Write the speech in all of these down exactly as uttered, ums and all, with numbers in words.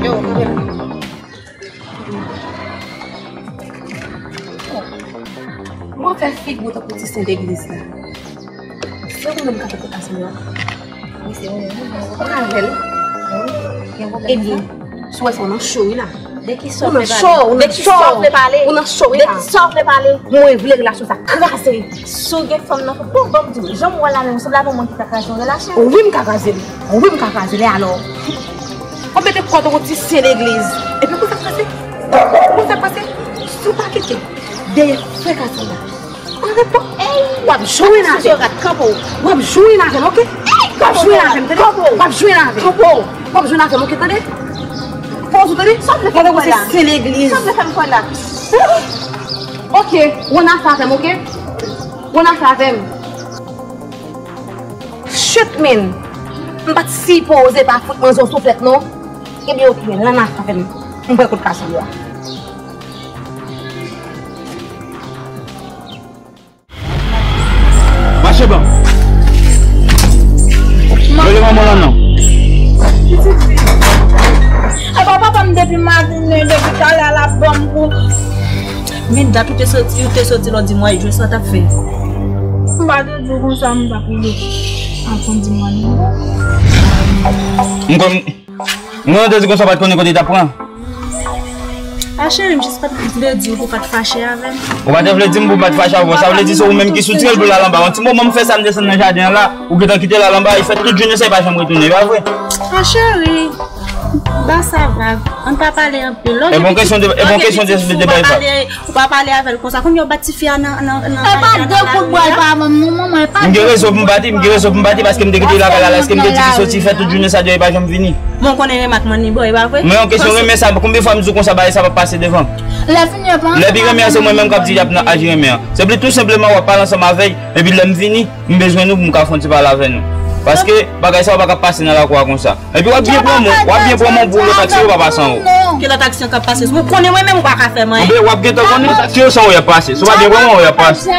Yo, kanpe la. Mwen fè figi w tankou ti sen legliz la. Se ou menm k ap fè Kassandra? Wi, se ou menm. Ou pa avè l. Ebyen, si w wè sa, ou nan cho wi la. De ki sa w vle pale? Ou nan cho, ou nan cho. De ki sa w vle pale? Ou nan cho wi la. De ki sa w vle pale? Mwen vle relasyon sa kraze. Si w gen fanm nan, bon, ban m di w, jan m wè w la menm, ou sanble avè yon moun ki ka kraze yon relasyon. Wi, m ka kraze l. Wi, m ka kraze l, e alò? Ou mete kò w tankou ti sen legliz. Epi konsa k pase? Konsa k pase? Si w pa kite dèyè frè Kassandra, w ap jwenn avè m. W ap jwenn avè m, oke? W ap jwenn avè m, tande? W ap jwenn avè m. W ap jwenn avè m, oke, tande? Poze w, tande? Sa w vle fè m kwè la? Tande, se legliz. Sa w vle fè m kwè la? Oke, w ann afè avè m, oke? W ann afè avè m. Shit, man! M pa t sipoze pa fout manzè yon souflèt, non. Ebyen, oke, l ann afè avè m. M pral kot Kassandra. Mache ban. Rele manman w la non. Epa papa m depi maten, depi talè a l ap ban m kou. Men dat ou te soti, ou te soti lò di m w al jwe, sa w t ap fè? M pa te di w konsa m t ap rele. Avan di m w al jwe. M konn Mwen te di konsa w pa t konnen kote w t ap pran. A cheri, m jis pa t vle di w pou w pa t fache avè m. Ou pa te vle di m pou m pa t fache avè w. Sa vle di se ou menm ki soutire l pou l al anba. Yon ti moman m fè sa, m desann nan jaden an la, ou gentan kite l al anba, li fè tout jounen sa, li pa janm retounen, e pa vre? A cheri, ba sa vag. Ann pa pale anpil. E bon kesyon de, e bon kesyon de, de bay vag. Ou pa pale avè l konsa. Kounye a w bat tifi a nan, nan, nan. E pa de kout bwa l pa ban m non, manman, e pa de kout bwa. M gen rezon pou m bat li, m gen rezon pou m bat li, paske m te kite l lakay la, lèske m te di li soti fè tout jounen sa deyò, li pa janm vini. Bon, konnen remak manmi bò, e pa vre? Men yon kesyon renmen sa, konbyen fwa m di w konsa bagay sa p ap pase devan? Lè fini, e pa. Lè pi renmen an, se mwen menm k ap di y ap nan aji renmen an. Se pli tou senpleman w ap pale ansanm avè l, epi lè m vini, m bezwen nou pou m ka fè yon ti pale avè nou. Paske bagay sa yo pa ka pase nan lakou a konsa. Epi w ap byen pran mwen, w ap byen pran mwen pou lòt aksyon yo pa pase anwo. Ki lòt aksyon k ap pase? Ou konnen mwen menm ou pa ka fè m anyen. Anben, w ap gentan konnen lòt aksyon yo san w y ap pase. Si w pa byen pran mwen, w y ap pase.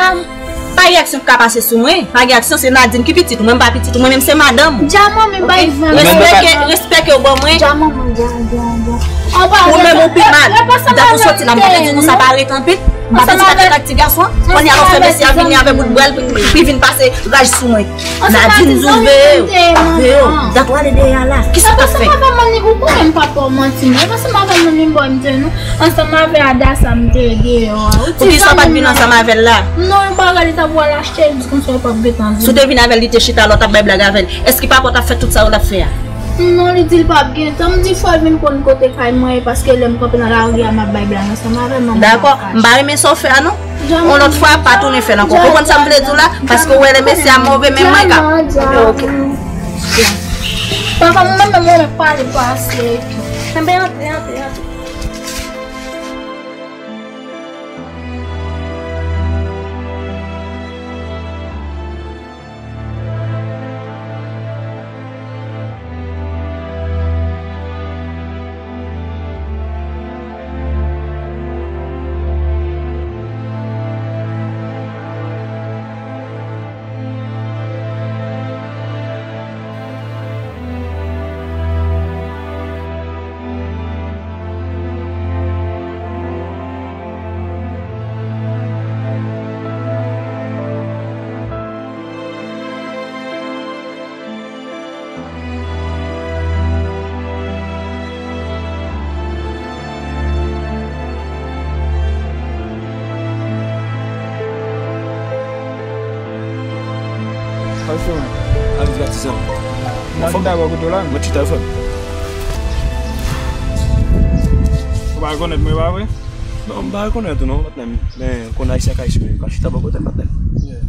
Pa gen aksyon ki ka pase sou mwen. Pa gen aksyon, se Nadine ki pitit ou, mwen m pa pitit ou, mwen menm se madanm ou. Dja manmi bay van. Respè ke, respè ke w ban mwen. Dja manman, dja, dja, dja. Ou menm ou pi mal. Dat ou soti la, m pa te di nou sa pa ret anpil. M pa te di pa te bat ti gason. Kounye a w ap fè mesye a vini avèk bout bwèl pou, pou vin pase raj sou mwen. Nadine di w veye w, veye w. Dat w ale dèyè a la. Kisa w t ap fè? Ansanm avè manmi, ou konnen m pa fè w manti, non. Ansanm avè manmi m bò m te nou. Ansanm avè Adasa m te deyò a. Poukisa w pa t vin ansanm avè l la? Non, li pa gade ta pral achte, li di konsa li p ap gentan vini. Si w te vin avè l, li te chita la, w t ap bay blag avè l. Èske papa w t ap fè tout sa w t ap fè a? Non, li di l p ap gentan. M di fò l vin konn kote kay mwen ye, paske lè m kanpe nan lari a, m ap bay blag ansanm avè l, manman. Dakò, m pa renmen sa w fè a non. Yon lòt fwa, pa tounen fè l ankò. Ou konprann sa m vle di w la? Paske w wè lè mesye a move, men mwen ka. Ebyen, oke. Papa, mwen menm, mwen pale pase. Ebyen, antre, antre, antre. Sa w fè, man? Aviv atizan. Mwen fòk dakò kote w la. Mwen chita, frè m. Ou pa rekonèt mwen, pa vre? Non, m pa rekonèt ou non, patnè m. Men, konn ayisyen ak ayisyen, men m ka chita bò kote m, patnè m. Yeah.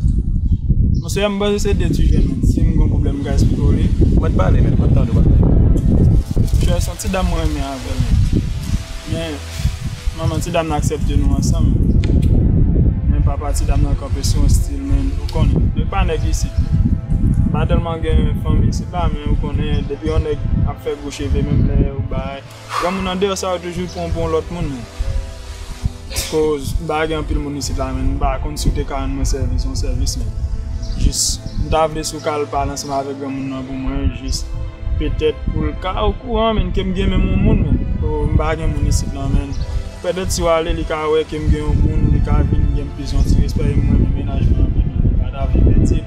Monchè, m panse se de ti jèn, si m gon pwoblèm, m ka eksplike w li. Mwen t pale, men mwen tande w, patnè m. Monchè, se yon ti dam mwen renmen avè l. Men, manman ti dam nan aksepte nou ansanm. Men papa ti dam nan kanpe sou yon stil, men ou konnen, nou pa nèg isit. M pa tèlman gen fanmi isit la, men ou konnen, depi yon nèg ap fè gwo cheve, menm lè ou bay. Granmoun andeyò sa yo toujou pran pou yon lòt moun, men. Koz, m pa gen anpil moun isit la, men m pa konn si w te ka rann mwen sèvis, yon sèvis, men. Jis, m ta vle si w ka al pale ansanm avèk granmoun nan pou mwen, jis, petèt pou l ka okouran, men, ke m gen menm yon moun, men. Pa gen moun isit non, menn. Petèt si w ale, li ka wè ke m gen yon moun, li ka vin gen plis yon ti respè, e m renmen mennaj mwen anpil, menn. Li pa ta vle pèdi l.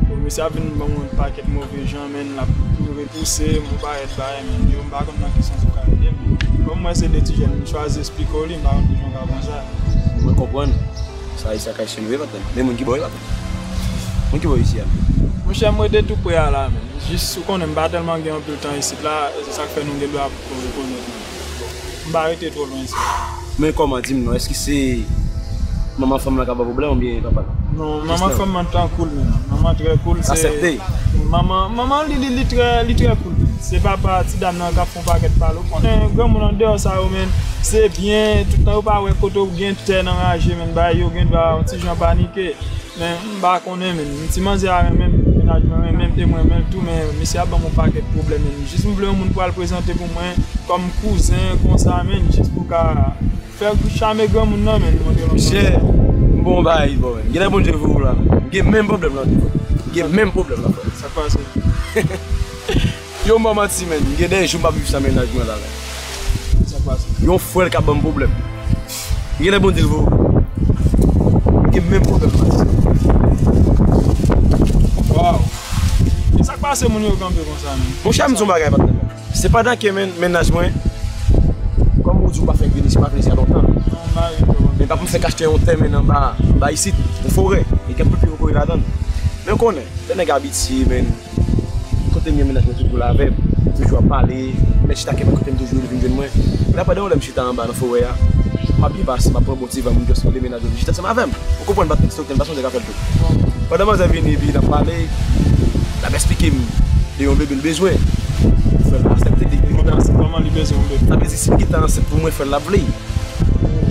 Bon, mesye ap vin ban m yon pakèt move jan, menn, l ap tou repouse m, yon pakèt bagay, menn. Yo, m pa konn nan ki sans ou ka ede m. Kòm mwen se de ti jèn, m chwazi esplike w li, m pa konn kijan w ka pran sa. Mwen konprann. Sa, sa ka ese rive, patnè. Men moun ki bò yo, patnè. Moun ki bò isi a, menn. Monchè, mwen de tou pre a la, menn. Jis, ou konnen, m pa tèlman gen anpil tan isit la, e se sa k fè nou gen dwa pou rekonèt nou. M pa rete twò lwen isit la. Men kòman, di m non, èske se manman fanm lan k ap ba pwoblèm oubyen papa l? Non, manman fanm lan tan cool, menn. Manman trè cool, se... Asèpte. Manman, manman li, li, li trè, li trè cool. Se papa ti dam nan k ap fè yon pakèt pale. Ou konnen granmoun andeyò sa yo, menn, se byen, tout tan yo pa wè kote w gen tè nan raje, menn, bay yo gen dwa yon ti jan panike. Men m pa konnen, menn. Ti manzè a renmen m, mennaj mwen renmen m, e mwen renmen l tou, men misye ap ban m yon pakèt pwoblèm, menn. Jis m vle yon moun pou al prezante pou mwen, kòm kouzen, konsa, menn, jis pou ka fè chame granmoun nan, menn, montre l yon... Misye, m bon bagay, bò, menn. Genlè Bondye voye w la, menn. M gen menm pwoblèm lan tou, frè. M gen menm pwoblèm lan, frè. Sa k pase? Yo, m pa manti, menn. M gen de jou m ap viv san mennaj mwen la, menn. Sa k pase? Yon frè l k ap ban m pwoblèm. M genlè Bondye l voye. M gen menm pwoblèm la. Waw. E sa k pase moun yo kanpe konsa, menn? Monchè, m di yon bagay, patnè. Se pandan ke men, mennaj mwen, kòm ou di ou pa fèk vin isit, pa vin isit a lontan. Non, m pa vin twò lontan. Men pa pou m fèk achte yon tè, menn, anba, anba isit, yon forè. E gen anpil pye kokoye ladan l. Men w konnen, lè nèg abitye, menn, kote m ye, mennaj mwen toujou la avè m. Toujou ap pale, m mèt chita kenbe kote m toujou, li vin jwenn mwen. Men la, pandan yon lè m chita anba nan forè a, m ap byen pase, m ap pran bon ti van, m just rele mennaj mwen vin chita ansanm avè m. Ou konprann, patnè, ti doktè, m pa sonje ka fè l tou. Pandan manzè vini, epi n ap pale, l ap esplike m de yon bebe l bezwen. Frè l asèpte, li gentan ansent. Kòman li bezwen yon bebe? Sa vle di, si m gentan ansent pou mwen, frè l ap vle.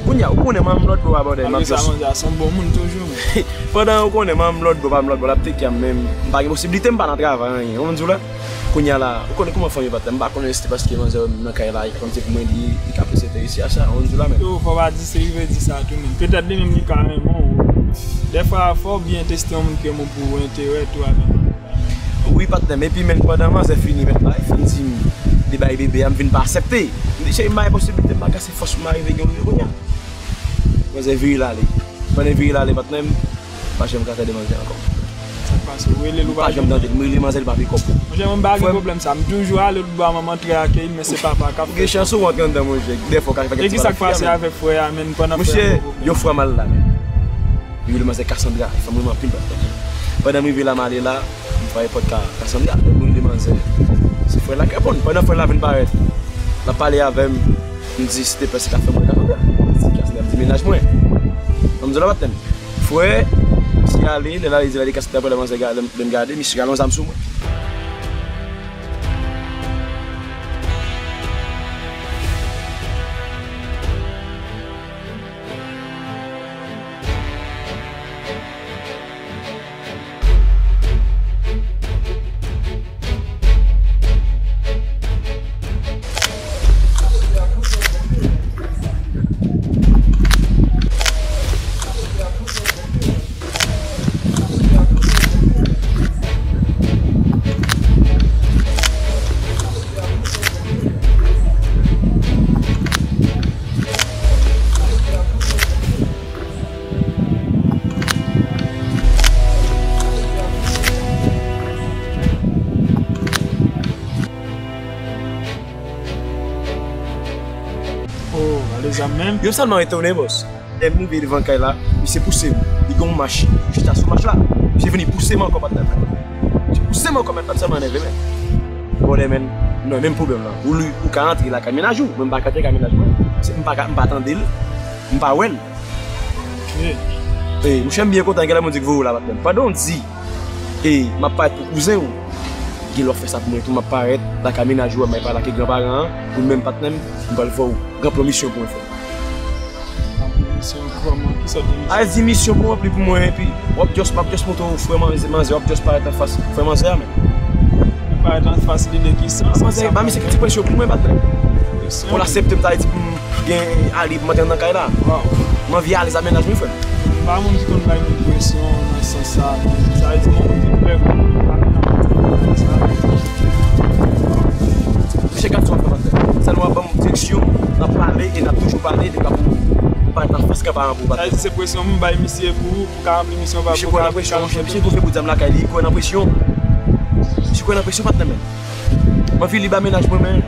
Kounye a, ou konnen manman m lòt bò a, bòdèl, m ap just... Malgre sa, manzè a se yon bon moun toujou, men. Pandan ou konnen manman m lòt bò, pa m lòt bò, l ap take care m, men m pa gen posiblite, m pa nan travay, anyen. Ou konn di w la? Kounye a la, ou konnen kòman fanmi yo, patnè, m pa konnen si se paske manzè nan kay la, e kòmsi pou mwen li ye, li ka presente isi a sa, ou konn di w la, men. Yo, fò w pa di, se rive di sa tou, men. Petèt li menm li ka renmen w. Dèfwa, fò w byen teste yon moun ke moun pou enterè tou avè l. Wi, patnè m. Epi, menn, pandan manzè fini, menn, bay, fin di m, li bay bebe a, m vin pa aksepte. M di, cheri, m pa gen posiblite, m pa kase fòs pou m arive gen yon bebe kounye a. Manzè vire l ale. Pandan l vire l ale, patnè m, m pa janm ka tande manzè ankò. Sa k pase? Ou rele l, ou pa janm tande l. M rele manzè, li pa pike kòb. Monchè, mwen m pa gen pwoblèm sa. M toujou ale lòtbò a, manman trè akeyi m, men se papa k ap fè sa. Ou gen chans ou rantre anndan, monchè. Dèfwa w ka fè ti bagay. E kisa k pase avèk frè a, menn, pandan frè a gen pwoblèm? Monchè, yon fwa m al la, menn. Yo rele manzè Cassandra, fanm renmen anpil, patnè. Pandan m rive la, m ale la, m frape pòt ka Cassandra. Lè m rele manzè, se frè la k reponn. Pandan frè la vin parèt, l ap pale avè m, m di, silteplè, se ka frè mwen, Cassandra. M di, Cassandra, m di, mennaj mwen. An m di w la, patnè m. Frè, misye ale, lè l ale, di l ale Cassandra, pandan manzè gade, lè m gade, misye rale yon zam sou mwen. Oh, ale zam menm. Yo sèlman etone, bòs. Lè m rive devan kay la, misye pouse m. Li gen yon mach. Jis asou mach la, misye vini pouse m ankò, patnè m. Misye pouse m ankò, menn, patnè m, sa nève, menn. Bon, lè, menn, nou nan menm pwoblèm lan. Ou li, ou ka antre lakay mennaj ou, mwen m pa ka antre lakay mennaj mwen. Se, m pa ka, m pa tande l, m pa wè l. E, monchè, m byen kontan, genlè moun di k voye w la, patnè m. Pandan w di, e, m ap parèt pou kouzen w, genlè w fè sa pou mwen tou, m ap parèt lakay mennaj ou, m ap pale ak granparan an, ou menm, patnè m, m pral fè w gran plan misyon pou mwen, frè. Misyon kòman? Ki sòt de misyon? A di misyon pou ranpli pou mwen, epi w ap just, m ap just montre w frè manzè, manzè, w ap just parèt anfas frè manzè a, menn. Ou parèt anfas li de ki sans? Manzè, ba misye ki ti presyon pou mwen, patnè. Pou l aksepte m, sa vle di pou m gen ale pou m antre anndan kay la. Waw. M anvi alèz ak mennaj mwen, frè m. M pa moun ki konn bay moun presyon nan sans sa, menn. Sa vle di, yon moun ki prè pou ale nan sa. Misye gad sa w ap fè, patnè. Sèlman w ap ban m direksyon, w Pale, li pa pou parèt anfas kanparan pou ou, patnè. Sa vle di se presyon m bay misye pou, pou ka ranpli misyon pa. Misye kwè nan presyon, monchè. Misye tou fè bout zam lakay li, li kwè nan presyon. Misye kwè nan presyon, patnè, men. Mwen anvi li ba mennaj mwen, men.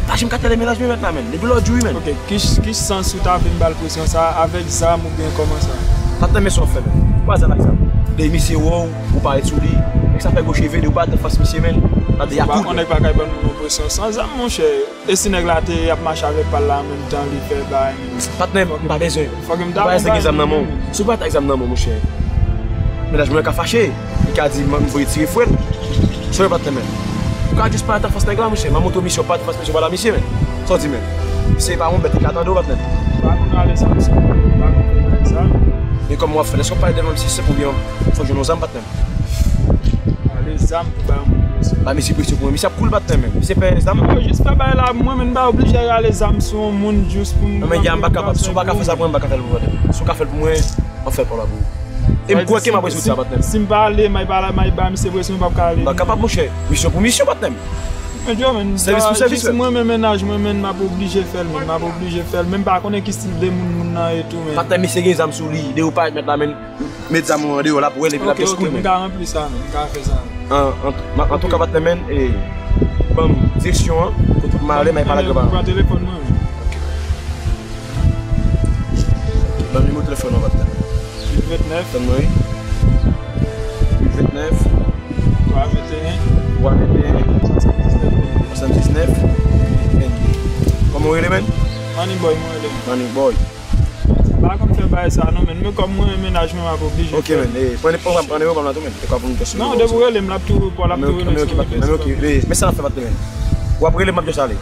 Pa janm ka tande mennaj mwen, men, la, men. Depi lòt jou, wi, men. Ok, ki, ki sans ou ta vle m ba l presyon sa, avèk zam oubyen kòman sa? Patnè, men sa w ap fè, men. Ou pa zam ak zam. Depi misye wè w, ou parèt sou li. Nèg sa fè gwo cheve, depi ou parèt anfas misye, men. Tande, y a koud. Ou pa konnen pa kay ban nou presyon san zam, monchè. E si nèg la te ap mache avèk pa l la an menm tan li fè bagay menm? Patnè, m pa bezwen. Fòk m ta akonpaye. Ou pa bezwen gen zam nan men w. Si w pa t ak zam nan men w, monchè, mennaj mwen ka fache. Li ka di, "M voye tire fwèt." Sòry, patnè, men. Ou ka jis pa t anfas nèg la, monchè. M a montre w misyon, pa t anfas misyon, pa la misye, men. Sa w di, men. Se pa yon bèt, li ka tande w, patnè. Pa konn ale sa, misye. Pa konn fè bagay sa. Men kòman w ap fè? Èske w pale devan misye senp oubyen fò w jwenn yon zam, patnè? Ale zam pou bay yon moun presyon. Ba misye presyon pou mwen. Misye ap koul patnè men. Misye pè zam. Yo, jis fè bagay la pou mwen, men m pa oblije ale zam sou yon moun jis pou m. Non, men, ya, m pa kapab. Si w pa ka fè sa pou mwen, m pa ka fè l pou ou, patnè. Si w ka fè l pou mwen, m ap fè l pou ou. E m kwè ke m ap rezoud sa, patnè. Si m pa ale, m a ba misye presyon, m p ap ka ale. M pa kapab, monchè. Misyon pou misyon, patnè. Men, yo, men, sèvis pou sèvis, jis mwen, men mennaj mwen, men m ap oblije fè l, men m ap oblije fè l. Men m pa konnen ki stil de moun moun nan ye tou, men. Patnè, misye gen zam sou li. Depi ou parèt mèt la, men. Met zam ou andeyò, l ap wè l epi l ap deskoul men. Ok, ok, m ka ranpli sa, men, m ka fè sa. An, an, antouka, patnè, men, e, ban m direksyon an, kote pou m ale, m al pale ak gran paran. Pran telefòn mwen, men. Ok. Ban m nimewo telefòn ou, patnè. Uit vennèf. Tann mwen, wi. Uit vennèf. Twa venteyen. Twa venteyen. Swasanndiznèf. Swasanndiznèf. Kòman w rele, men? Money Boy, mwen rele. Money Boy. M pa konn fè bagay sa non, men, men kòm mwen, mennaj mwen, m ap oblije fè l. Ok, men, e, pran, pran, pran nimewo pa m la tou, men. E kòm pou m jis. Non, depi w rele m, l ap tou, l ap tou rele m sou nimewo ki pa. Men, men, ok, men, men sa n ap fè, patnè, men. W ap rele m, m ap jis ale.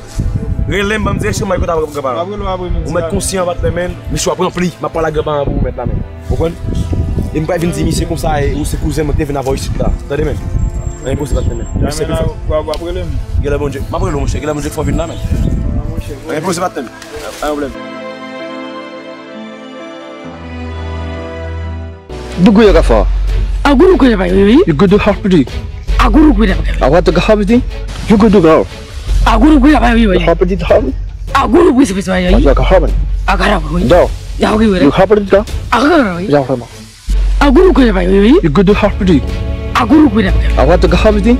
Rele m, ban m direksyon, m al kote avèk gran paran. M ap rele w apre, men. Ou mèt konsyan, patnè, men. Misye ap ranpli, m ap pale ak gran paran pou ou mèt la, men. Ou konprann? E m pa vin di misye konsa, e, ou se kouzen mwen, te vin avè w isit la. Tande, men. Anyen poze, patnè, men. Mesye, men la, w ap, w ap rele m. Genlè Bondye. M ap rele w, monchè. Genlè Bondye k fè w vin la, men. Anyen poze, patnè. Pa gen pwoblèm. Dugu ya kafa. Aguru kuya ba yoyi. You go do hapdi. Aguru kuya ba yoyi. Awata ga hapdi. You go do girl. Aguru kuya ba yoyi. Hapdi hapdi. Aguru kuya ba yoyi. Agara kuya. Do. Ya kuya. You hapdi da. Agara kuya. Ya hapdi. Aguru kuya ba yoyi. You go do hapdi. Aguru kuya ba yoyi. Awata ga hapdi.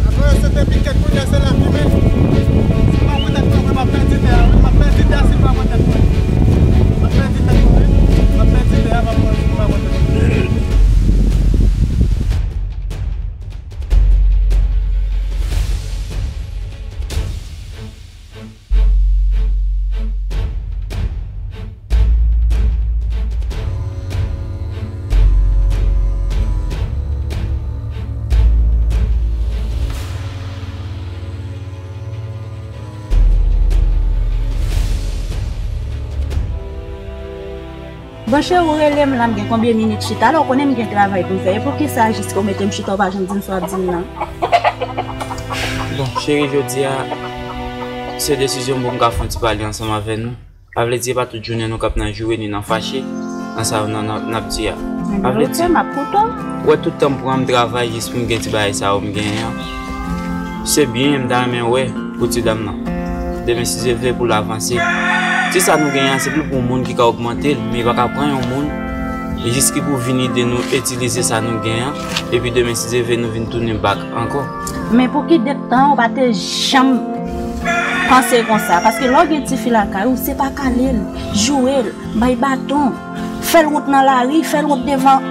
Avan yo sete pikèt kounye a se lafimen. Si m pa pran tèt mwen, m ap pèdi tè a, wi. M ap pèdi tè a si m pa pran tèt mwen. M ap pèdi tèt mwen, wi. M ap pèdi tè a, m ap pran si m pa pran tèt mwen. Bon, cheri, ou rele m la, m gen konbyen minit chita la, ou konnen m gen travay pou m fè. E poukisa jiska ou mete m chita, ou pa janm di m sa w ap di m nan? Bon, cheri, jodi a, se desizyon m pou m ka fè yon ti pale ansanm avè nou. Sa vle di, e pa tout jounen nou k ap nan joure ni nan fache, nan sa n, n, n ap di a. Sa vle di, m ap koute w. Ou wè tout tan m pran, m travay jis pou m gen ti bagay sa yo m genyen an. Se byen, m ta renmen wè pou ti dam nan. Demen, si Dye vle, pou l avanse. Ti sa nou genyen an, se plis pou yon moun ki ka ogmante l, men li pa ka pran yon moun, jis ki pou vin ede nou itilize sa nou genyen an, epi demen, si Dye vle, nou vin tounen back ankò. Men pou ki dèt tan, ou pa te janm panse konsa? Paske lè w gen tifi lakay ou, se pa kale l, joure l, bay baton, fè l wont nan lari, fè l wont devan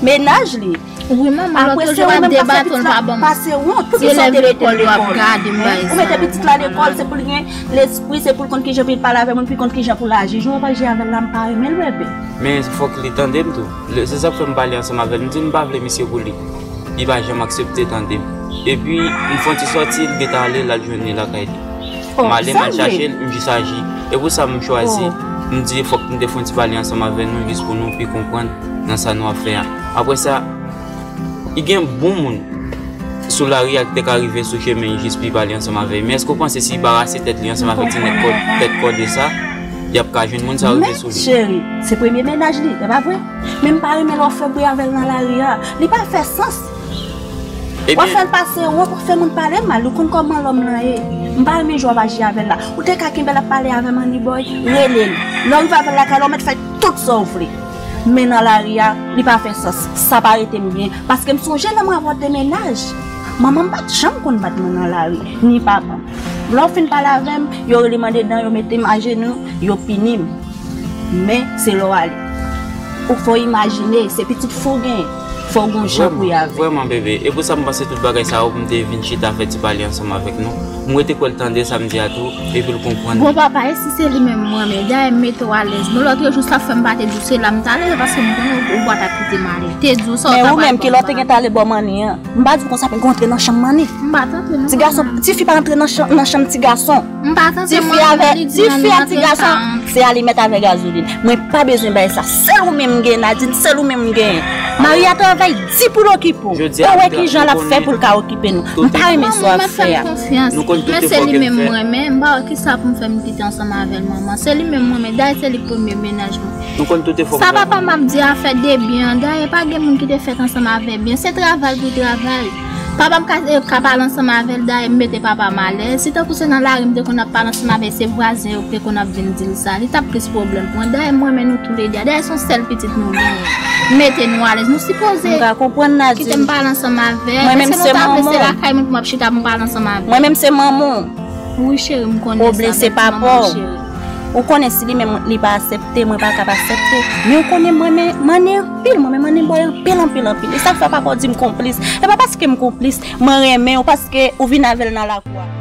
mennaj li. Wi, manman, lòt jou w ap debaton l pa ban m. Apre, se ou menm k ap fè pitit la pase wont. Pou kisa w te mete l lekòl? Ou mete pitit la lekòl, se pou l gen lespri, se pou l konn kijan pou l pale avè moun, pou l konn kijan pou l aji. Jan w ap aji avè l la, m pa renmen l, bebe. Men fòk li tande m tou. Se sa k fè m pale ansanm avè l. M di l m pa vle misye pou li. Li pa janm aksepte tande m. Epi, m fè yon ti sòti, l gentan ale, l al jwenn li lakay li. M ale, m al chache l, m jis aji. E pou sa m chwazi, m di fòk m te fè yon ti pale ansanm avè nou jis pou nou pi konprann nan sa nou ap fè a. Apre sa, li gen bon moun sou lari a ki te ka rive sou chemen jis pou li pale ansanm avè l. Men èske w panse si li barase tèt li ansanm avèk ti nèg kòd, tèt kòde sa, y ap ka jwenn moun sa yo vle sou li. Men, cheri, se premye mennaj li, e pa vre? Men m pa renmen lè w fè bri avè l nan lari a. Li pa fè sans. W ap fè l pase wont, w ap fè moun pale l mal, ou konn kòman lòm lan ye. M pa renmen jan w ap aji avè l la. Ou te ka kenbe l ap pale avè Manniboy, rele l. Lè w rive avè l lakay la, w mèt fè tout sa w vle. Men nan lari a, li pa fè sans. Sa pa rete m byen. Paske m sonje lè mwen avè w te mennaj. Manman m pa t janm konn bat mwen nan lari, ni papa m. Lè w fin pale avè m, yo rele m andedan, yo mete m ajenou, yo pini m. Men, se lè w ale. Ou fò w imajine, se pitit fi w genyen. Fò w gon jan pou y avè. Vrèman, vrèman, bebe. E pou sa m panse tout bagay sa yo pou m te vin chita fè ti pale ansanm avèk nou. M rete kwè l tande sa m di a tou, epi l konprann. Bon, papa, e si se li menm mwen renmen? Dayè, m mete w alèz. Non, lòt jou, sa fè m pa te di w se la m t ale, se paske m konnen ou, ou pa t ap kite m ale. Te di w sa, ou ta pral ban m pale. Men ou menm, kilè w te gentan ale bò Manni an? M pa di w konsa pou w antre nan chanm Manni. M pa t antre nan chanm Manni. Ti gason, tifi pa antre nan chanm, nan chanm ti gason. M pa t antre, mwen, li di Manni antre ka. Se alimèt avèk gazolin. Mwen pa bezwen bay sa. Sèl ou menm m genyen, Nadine, sèl ou menm m genyen. Maria travay di pou l okipe w. Ou wè kijan l ap fè pou l ka okipe nou. M pa renmen sa w ap fè a. Men se li menm mwen renmen, m pa wè kisa pou m fè m kite ansanm avè l, manman. Se li menm mwen renmen, dayè se li premye mennaj mwen. Sa papa m ap di afè debyen an, dayè pa gen moun ki te fèt ansanm avè byen, se travay pou travay. Papa m ka, eh, ka pale ansanm avè l, dayè m mete papa m alèz. Si tankou se nan lari m te konn ap pale ansanm avè l, se vwazen yo ki te konn ap vin di l sa. Li t ap plis pwoblèm pou mwen. Dayè m renmen nou toulède. Dayè se yon sèl pitit nou genyen. M mete nou alèz. Nou sipoze kite m pale ansanm avè l. Èske nou ta vle se lakay mwen pou m ap chita pou m pale ansanm avè l? Mwen menm se manman w. Wi, cheri, m konnen sa, men ti manman m, cheri. Ou konnen si li menm li pa aksepte, mwen pa ka pa aksepte. Men ou konnen mwen renmen Manni anpil, mwen renmen Manniboy anpil, anpil, anpil. E sa k fè papa w di m konplis. E pa paske m konplis, mwen renmen w, paske ou vin avè l nan lakou a.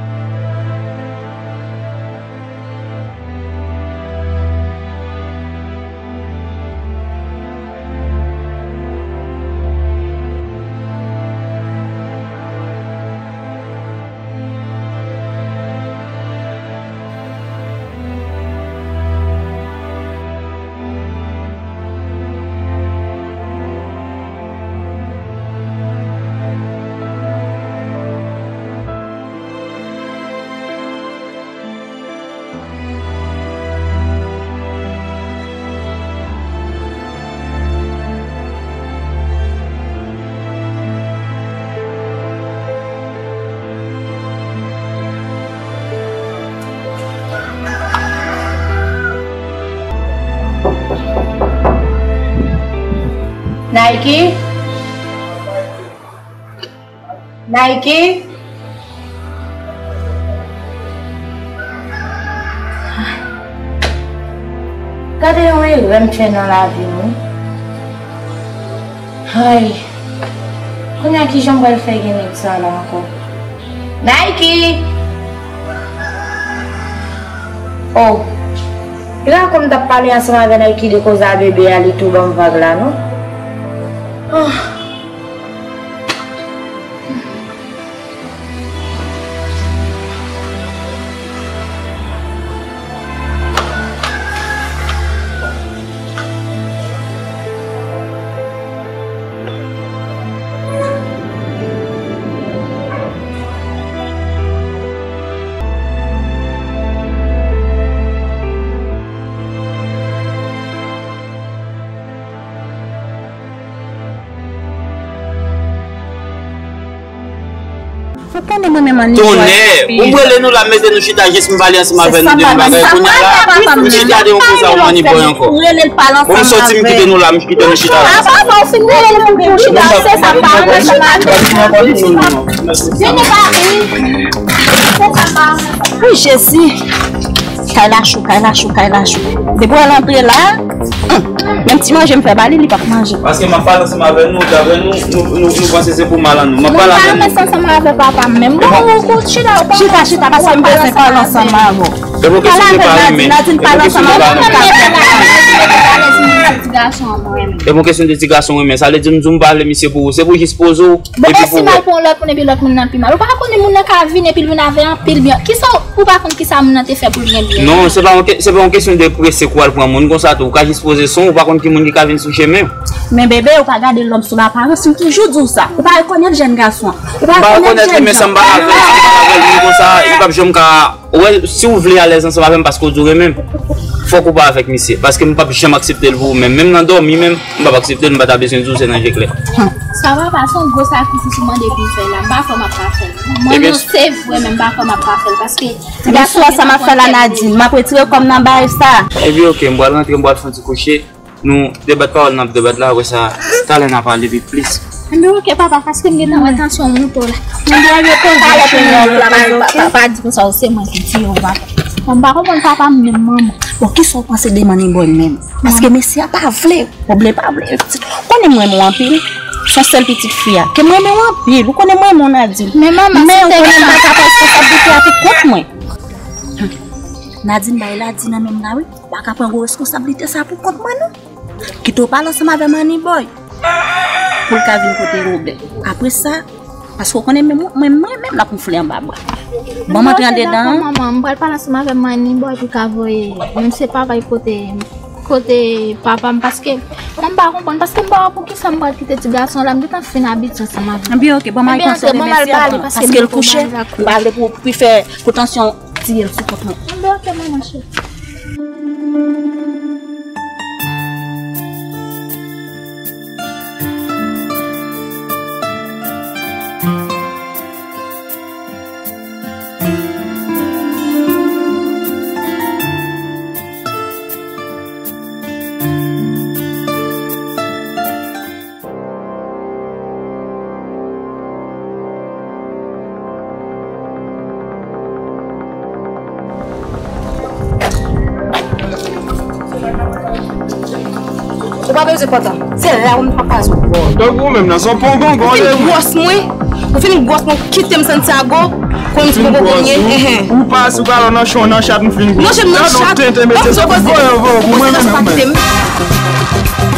Nike? Nike? Gade yon erè m fè nan lavi m, wi. Ay. Kounye a, kijan m pral fè gen nèg sa la ankò? Nike! Oh. E pa kòm m t ap pale ansanm avè Nike de koz a bebe a, li tou ban m vag la, non? Ah. Ou konnen mwen menm annik. Tonnè! Ou rele nou la, mete nou chita jis m pale ansanm avè nou de yon bagay. Kounye a la, m chita de yon koze a ou Manniboy ankò. Bon, m soti, m kite nou la, m kite nou chita la. Apa, apa, ou fin rele l pou, pou chita, se sa pa. Wi, Jezi. Kay la cho, kay la cho, kay la cho. Depi w al antre la, hmm, menm ti manje m fè ba li, li p ap manje. Paske m ap pale ansanm avè nou, daprè nou, nou, nou, nou panse se pou mal an nou. M ap pale avè nou. Mwen pa renmen ansanm avè papa m menm. Bon, ou, ou chita, ou pa. Chita, chita, paske m bezwen pale ansanm avè w. Pale avè Nadine, Nadine, pale ansanm avè m. E bon kesyon de ti gason renmen. Sa vle di m di w m pa vle misye pou ou. Se pou jis poze w. Bon, e si m al pou yon lòt moun epi lòt moun nan pi mal? Ou pa konnen moun nan ka vin epi l vin avè anpil byen. Kisa ou pa konn kisa moun nan te fè pou l gen byen? Non, se pa yon ke-, se pa yon kesyon de prese kou al pran moun konsa tou. Ou ka jis poze son, ou pa konn ki moun ki ka vin sou chemen w. Men bebe, ou pa gade lòm sou laparans, m toujou di w sa. Ou pa rekonèt jèn gason an. Ou pa rekonèt jèn jan. M pa rekonèt li, men sa m pa ka fè, si m pa ka fè l moun konsa, li p ap janm ka Ou wè, si w vle alèz ansanm avè m, paske w di w renmen m. fòk ou pa avèk misye. Paske m p ap janm aksepte l pou ou menm. Menm nan dòmi menm, m p ap aksepte l, m pa ta bezwen di w se nan je klè. Sa papa, se yon gwo sakrifis ou mande pou m fè la. M pa kwè m ap ka fè l. Mwen non, se vre, men m pa kwè m ap ka fè l. Paske ti gason sa m ap fè la, Nadine. M ap retire kò m nan bagay sa. Ebyen, oke, m pral rantre, m pral fè yon ti kouche. Nou debat pawòl n ap debat la, apre sa, talè n a pale pi plis. Anben, oke, papa, paske m gentan wè tansyon w monte w la. Talè pou mwen, papa, papa, pa di konsa, se mwen ki tiye w, papa. Bon, m pa konprann papa m menm, manman. Bon, kisa w panse de Manny Boy menm? Paske mesye a pa vle, pwoblèm pa vle. Ou konnen m renmen w anpil. Se yon sèl pitit fi a. Ke m renmen w anpil. Ou konnen m renmen w, Nadine. Men manman, men ou konnen m pa ka pran responsablite a pou kont mwen. Nadine, bagay la di nan menm la, wi. Ou pa ka pran gwo responsablite sa pou kont mwen, non. Kite w pale ansanm avè Manny Boy pou l ka vin kote Robert. Apre sa, paske w konnen menm mwen, mwen menm l ap woufle anba bra. Bon, m antre andedan an. Manman, m pral pale ansanm avè Manny Boy pou l ka voye. Menm se papa l kote, kote papa m, paske mwen m pa konprann, paske m pa wè poukisa m pral kite ti gason la, m gentan fin abitye ansanm avè l. Ebyen, oke, bon, m al pale, paske l kouche, m pa vle pou, pou fè, pou tansyon tiye l sou kont mwen. Anben, oke, manman cheri. Ou pa bezwen kontan. Se la ou m pa pase w bò. Donk ou menm nan, se yon pon gongon ou ye wi. Ou fin gwòs mwen. Ou fin gwòs mwen, kite m santi sa gwo. Konn ti poko konye. Ou pase, ou pale nan chon, nan chat, m fin gwòs. Nan chat, nan chat. Tenten mesye, voye, voye, pou mwen menm, mwen.